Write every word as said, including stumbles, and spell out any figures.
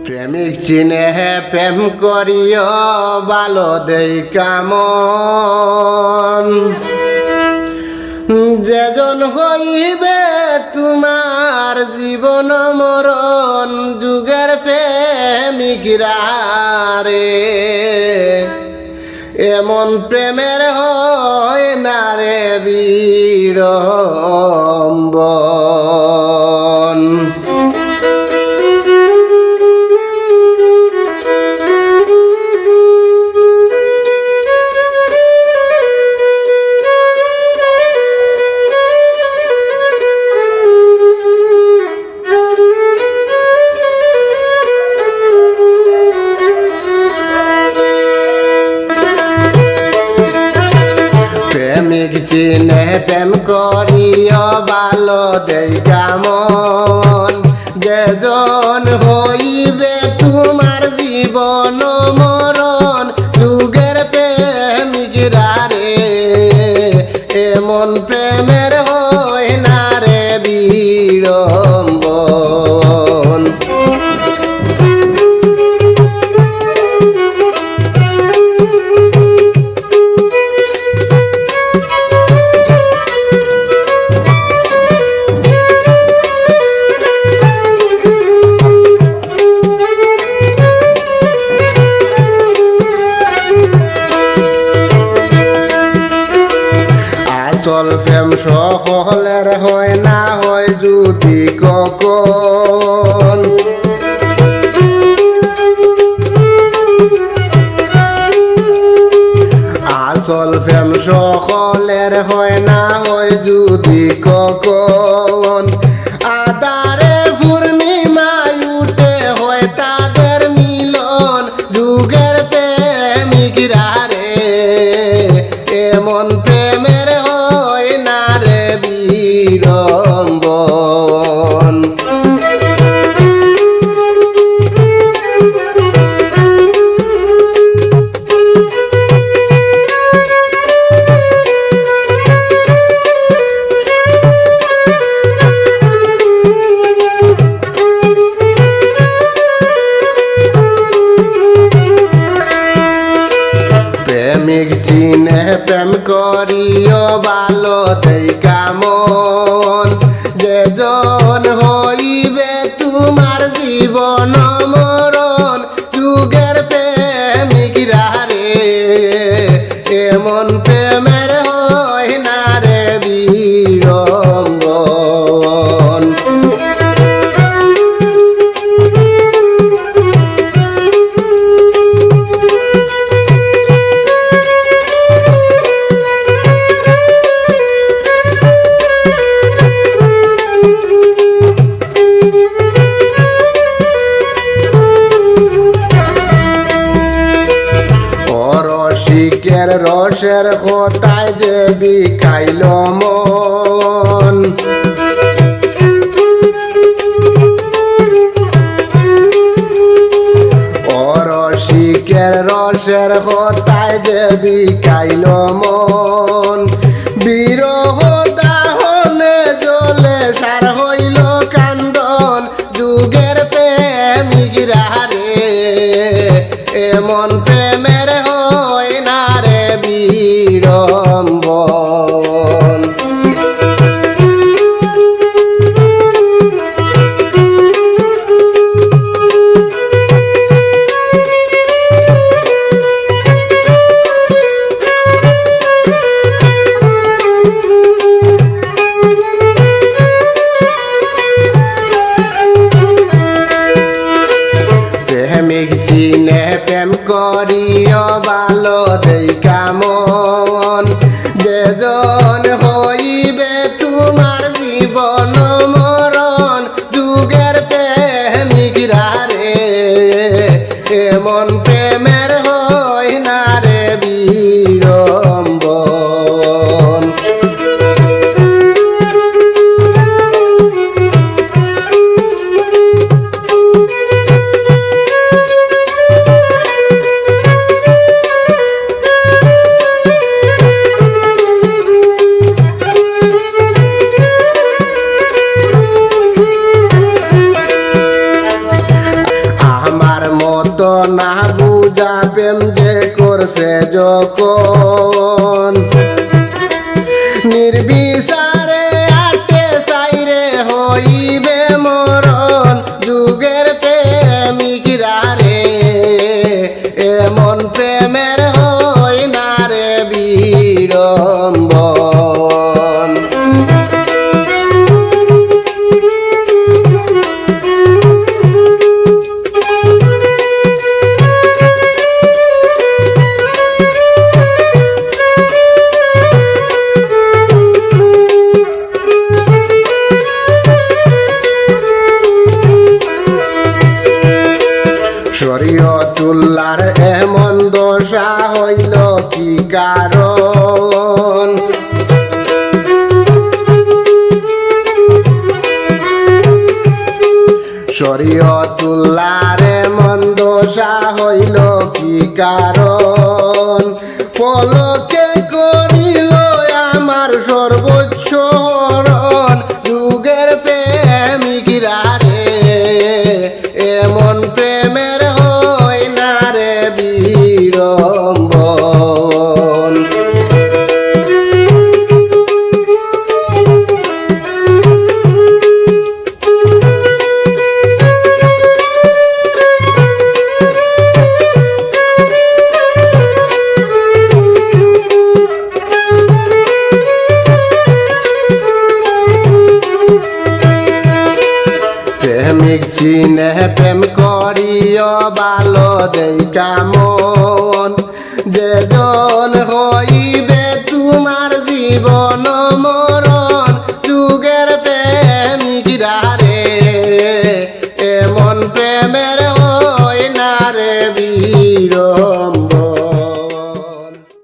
প্রেমিক চিনে হে প্রেম করিও, ভালো দেই কামন। যেজন হইবে তোমার জীবন মরণ, যুগের প্রেমিক রে। এমন প্রেমের হয় না রে বিড়ম্বন। প্রেমিক চিনে প্রেম করিও, ভালো দেই কামন। যেজন হইবে তোমার জীবন মরণ, যুগের প্রেমিক রে। এমন প্রেমের হয় না রে বিড়ম্বন। আসল প্রেম সকলের হয় না হয় যদি কখন। আসল প্রেম সকলের হয় না হয় যদি কখন। আধারে পূর্ণিমা উঠে হয় তাদের মিলন, যুগের প্রেমিক রে। এমন প্রেমের হয় না রে বিড়ম্বন। প্রেমিক চিনে প্রেম করিও, ভালো দেই কামন। যেজন হইবে তোমার জীবন মরণ, যুগের প্রেমিক রে। এমন প্রেমের হয় না রে বিড়ম্বন। ও রসিকের রসের কথায় যে বিকাইল মন। ও রসিকের রসের কথায় যে বিকাইল মন। বিরহ দাহনে জ্বলে সার হইল কান্দন, যুগের প্রেমিক রে। এমন প্রেমের হয় না রে বিড়ম্বন। প্রেমিক চিনে প্রেম করিও, ভালো দেই কামন। যেজন হইবে তোমার জীবন মরণ, যুগের প্রেমিক রে। এমন প্রেমের হয় না রে বিড়ম্বন। আমার মতো না বুঝা প্রেম যে করছে যখন, নির্বিচারে আটে চাইরে হইবে মরণ। যুগের প্রেমিকরা রে, এমন প্রেমের হয় না রে বিড়ম্বন। শরীয়তুল্লাহর এমন দশা হইল কি কারণ? শরীয়তুল্লাহর এমন দশা হইল কি কারণ? পলকে করিল আমার সর্বস্ব হরণ। যুগের প্রেমিকরা রে, এমন প্রেমের হয় না রে বিড়ম্বন। প্রেমিক চিনে প্রেম করিও ভালো দেই কামন। যেজন হইবে তোমার জীবন মরণ। যুগের প্রেমিকরা রে, এমন প্রেমের হয় না রে বিড়ম্বন।